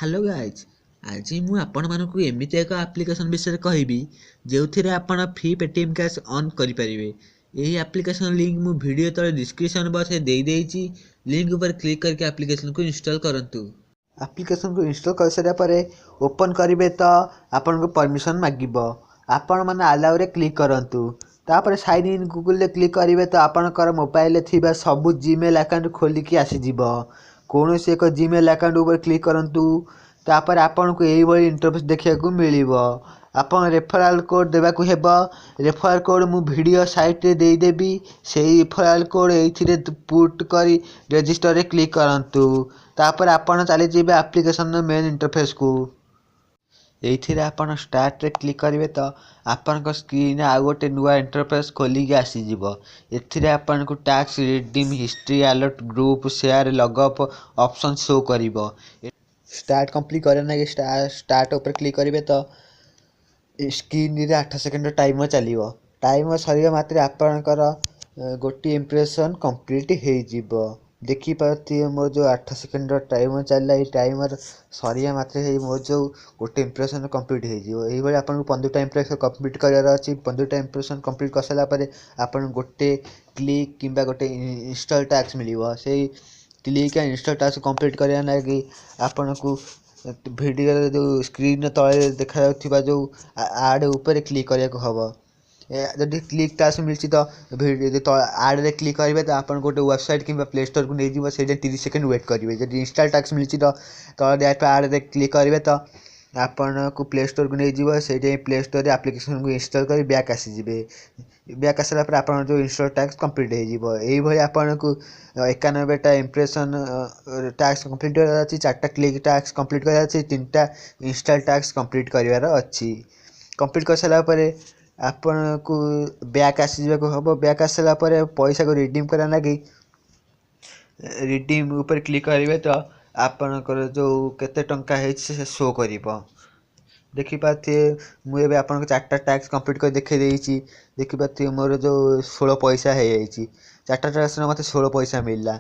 Hello guys, ଆଜି ମୁଁ ଆପଣମାନଙ୍କୁ ଏମିତି ଏକ ଆପ୍ଲିକେସନ୍ ବିଷୟରେ କହିବି ଯେଉଁଥିରେ ଆପଣ ଫ୍ରି ପେଟିଏମ୍ କ୍ୟାସ୍ ଅନ୍ କରିପାରିବେ। ଏହି ଆପ୍ଲିକେସନ୍ ଲିଙ୍କ୍ ମୁଁ ଭିଡ଼ିଓ ତଳେ ଡିସ୍କ୍ରିପସନ୍ ବକ୍ସରେ ଦେଇଦେଇଛି। ଲିଙ୍କ୍ ଉପରେ କ୍ଲିକ୍ କରିକି ଆପ୍ଲିକେସନ୍କୁ ଇନଷ୍ଟଲ୍ କରନ୍ତୁ। ଆପ୍ଲିକେସନ୍କୁ ଇନଷ୍ଟଲ୍ କରିସାରିବା ପରେ ଓପନ୍ କରିବେ ତ ଆପଣଙ୍କୁ ପରମିସନ୍ ମାଗିବ। ଆପଣମାନେ ଆଲାଉରେ କ୍ଲିକ୍ କରନ୍ତୁ। ତାପରେ ସାଇନ୍ ଇନ୍ ଗୁଗୁଲରେ କ୍ଲିକ୍ କରିବେ ତ ଆପଣଙ୍କର ମୋବାଇଲରେ ଥିବା ସବୁ ଜିମେଲ୍ ଆକାଉଣ୍ଟ ଖୋଲିକି ଆସିଯିବ। କୌଣସି ଏକ ଜିମେଲ୍ ଆକାଉଣ୍ଟ ଉପରେ କ୍ଲିକ୍ କରନ୍ତୁ। ତାପରେ ଆପଣଙ୍କୁ ଏଇଭଳି ଇଣ୍ଟରଫେସ୍ ଦେଖିବାକୁ ମିଳିବ। ଆପଣ ରେଫରାଲ୍ କୋଡ଼୍ ଦେବାକୁ ହେବ। ରେଫରାଲ୍ କୋଡ଼୍ ମୁଁ ଭିଡ଼ିଓ ସାଇଟ୍ରେ ଦେଇଦେବି। ସେଇ ରେଫରାଲ୍ କୋଡ଼୍ ଏଇଥିରେ ପୁଟ୍ କରି ରେଜିଷ୍ଟରରେ କ୍ଲିକ୍ କରନ୍ତୁ। ତାପରେ ଆପଣ ଚାଲିଯିବେ ଆପ୍ଲିକେସନ୍ର ମେନ୍ ଇଣ୍ଟରଫେସ୍କୁ। ଏଇଥିରେ ଆପଣ ଷ୍ଟାର୍ଟରେ କ୍ଲିକ୍ କରିବେ ତ ଆପଣଙ୍କ ସ୍କ୍ରିନ୍ ଆଉ ଗୋଟେ ନୂଆ ଇଣ୍ଟରଫେସ୍ ଖୋଲିକି ଆସିଯିବ। ଏଥିରେ ଆପଣଙ୍କୁ task, redeem, history, alert, group, share, ଲଗଅପ୍ option show କରିବ। ଷ୍ଟାର୍ଟ କମ୍ପ୍ଲିଟ୍ କରିବା ଲାଗି ଷ୍ଟାର୍ଟ ଉପରେ କ୍ଲିକ୍ କରିବେ ତ ସ୍କ୍ରିନ୍ରେ 8 ସେକେଣ୍ଡର ଟାଇମର୍ ଚାଲିବ। ଟାଇମର୍ ସରିବା ମାତ୍ରେ ଆପଣଙ୍କର ଗୋଟିଏ ଇମ୍ପ୍ରେସନ୍ କମ୍ପ୍ଲିଟ୍ ହେଇଯିବ। ଦେଖିପାରୁଥିବେ ମୋର ଯେଉଁ 8 ସେକେଣ୍ଡର ଟାଇମର୍ ଚାଲିଲା, ଏଇ ଟାଇମର୍ ସରିବା ମାତ୍ରେ ହେଇ ମୋର ଯେଉଁ ଗୋଟେ ଇମ୍ପ୍ରେସନ୍ କମ୍ପ୍ଲିଟ୍ ହେଇଯିବ। ଏଇଭଳି ଆପଣଙ୍କୁ 15ଟା ଇମ୍ପ୍ରେସନ୍ କମ୍ପ୍ଲିଟ୍ କରିବାର ଅଛି। 15ଟା ଇମ୍ପ୍ରେସନ୍ କମ୍ପ୍ଲିଟ୍ କରିସାରିଲା ପରେ ଆପଣଙ୍କୁ ଗୋଟେ କ୍ଲିକ୍ କିମ୍ବା ଗୋଟେ ଇନଷ୍ଟଲ୍ ଟାସ୍କ ମିଳିବ। ସେଇ କ୍ଲିକ୍ ଆଉ ଇନଷ୍ଟଲ୍ ଟାସ୍କ କମ୍ପ୍ଲିଟ୍ କରିବା ଲାଗି ଆପଣଙ୍କୁ ଭିଡ଼ିଓର ଯେଉଁ ସ୍କ୍ରିନ୍ର ତଳେ ଦେଖାଯାଉଥିବା ଯେଉଁ ଆଡ଼୍ ଉପରେ କ୍ଲିକ୍ କରିବାକୁ ହେବ। ଯଦି କ୍ଲିକ୍ ଟାସ୍କ ମିଳିଛି ତ ଆଡ଼୍ରେ କ୍ଲିକ୍ କରିବେ ତ ଆପଣଙ୍କୁ ଗୋଟେ ୱେବସାଇଟ୍ କିମ୍ବା ପ୍ଲେ ଷ୍ଟୋରକୁ ନେଇଯିବ। ସେଇଟା 30 ସେକେଣ୍ଡ ୱେଟ୍ କରିବେ। ଯଦି ଇନଷ୍ଟଲ୍ ଟାସ୍କ ମିଳିଛି ତ ତଳେ ଦିଆଯାଇଥିବା ଆଡ଼୍ରେ କ୍ଲିକ୍ କରିବେ ତ ଆପଣଙ୍କୁ ପ୍ଲେ ଷ୍ଟୋରକୁ ନେଇଯିବ। ସେଇଠି ପ୍ଲେ ଷ୍ଟୋରରେ ଆପ୍ଲିକେସନ୍କୁ ଇନଷ୍ଟଲ୍ କରି ବ୍ୟାକ୍ ଆସିଯିବେ। ବ୍ୟାକ୍ ଆସିଲା ପରେ ଆପଣଙ୍କ ଯେଉଁ ଇନଷ୍ଟଲ୍ ଟାସ୍କ କମ୍ପ୍ଲିଟ୍ ହେଇଯିବ। ଏଇଭଳି ଆପଣଙ୍କୁ 91ଟା ଇମ୍ପ୍ରେସନ୍ ଟାସ୍କ କମ୍ପ୍ଲିଟ୍ କରିବାର ଅଛି, 4ଟା କ୍ଲିକ୍ ଟାସ୍କ କମ୍ପ୍ଲିଟ୍ କରିବାର ଅଛି, 3ଟା ଇନଷ୍ଟଲ୍ ଟାସ୍କ କମ୍ପ୍ଲିଟ୍ କରିବାର ଅଛି। କମ୍ପ୍ଲିଟ୍ କରିସାରିଲା ପରେ ଆପଣଙ୍କୁ ବ୍ୟାକ୍ ଆସିଯିବାକୁ ହେବ। ବ୍ୟାକ୍ ଆସିଲା ପରେ ପଇସାକୁ ରିଡ଼ିମ୍ କରିବା ଲାଗି ରିଡ଼ିମ୍ ଉପରେ କ୍ଲିକ୍ କରିବେ ତ ଆପଣଙ୍କର ଯେଉଁ କେତେ ଟଙ୍କା ହେଇଛି ସେ ଶୋ କରିବ। ଦେଖିପାରୁଥିବେ ମୁଁ ଏବେ ଆପଣଙ୍କୁ 4ଟା ଟାସ୍କ କମ୍ପ୍ଲିଟ୍ କରି ଦେଖାଇ ଦେଇଛି। ଦେଖିପାରୁଥିବେ ମୋର ଯେଉଁ 16 ପଇସା ହେଇଯାଇଛି। 4ଟା ଟାସ୍କରେ ମୋତେ 16 ପଇସା ମିଳିଲା।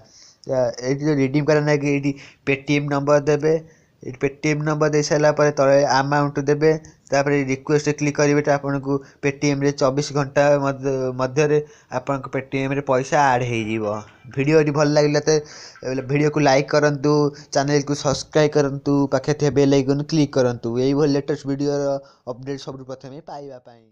ଏଇଠି ଯେଉଁ ରିଡ଼ିମ୍ କରିବା ଲାଗି ଏଇଠି ପେଟିଏମ୍ ନମ୍ବର ଦେବେ। ଏଇଠି ପେଟିଏମ୍ ନମ୍ବର ଦେଇସାରିଲା ପରେ ତଳେ ଆମାଉଣ୍ଟ ଦେବେ। ତାପରେ ରିକ୍ୱେଷ୍ଟ କ୍ଲିକ୍ କରିବେ ତ ଆପଣଙ୍କୁ ପେଟିଏମ୍ରେ 24 ଘଣ୍ଟା ମଧ୍ୟରେ ଆପଣଙ୍କ ପେଟିଏମ୍ରେ ପଇସା ଆଡ଼୍ ହେଇଯିବ। ଭିଡ଼ିଓଟି ଭଲ ଲାଗିଲା ତ ଭିଡ଼ିଓକୁ ଲାଇକ୍ କରନ୍ତୁ, ଚ୍ୟାନେଲକୁ ସବସ୍କ୍ରାଇବ୍ କରନ୍ତୁ, ପାଖରେ ଥିବା ବେଲ୍ ଆଇକନ୍ କ୍ଲିକ୍ କରନ୍ତୁ ଏଇଭଳି ଲେଟେଷ୍ଟ ଭିଡ଼ିଓର ଅପଡ଼େଟ୍ ସବୁଠୁ ପ୍ରଥମେ ପାଇବା ପାଇଁ।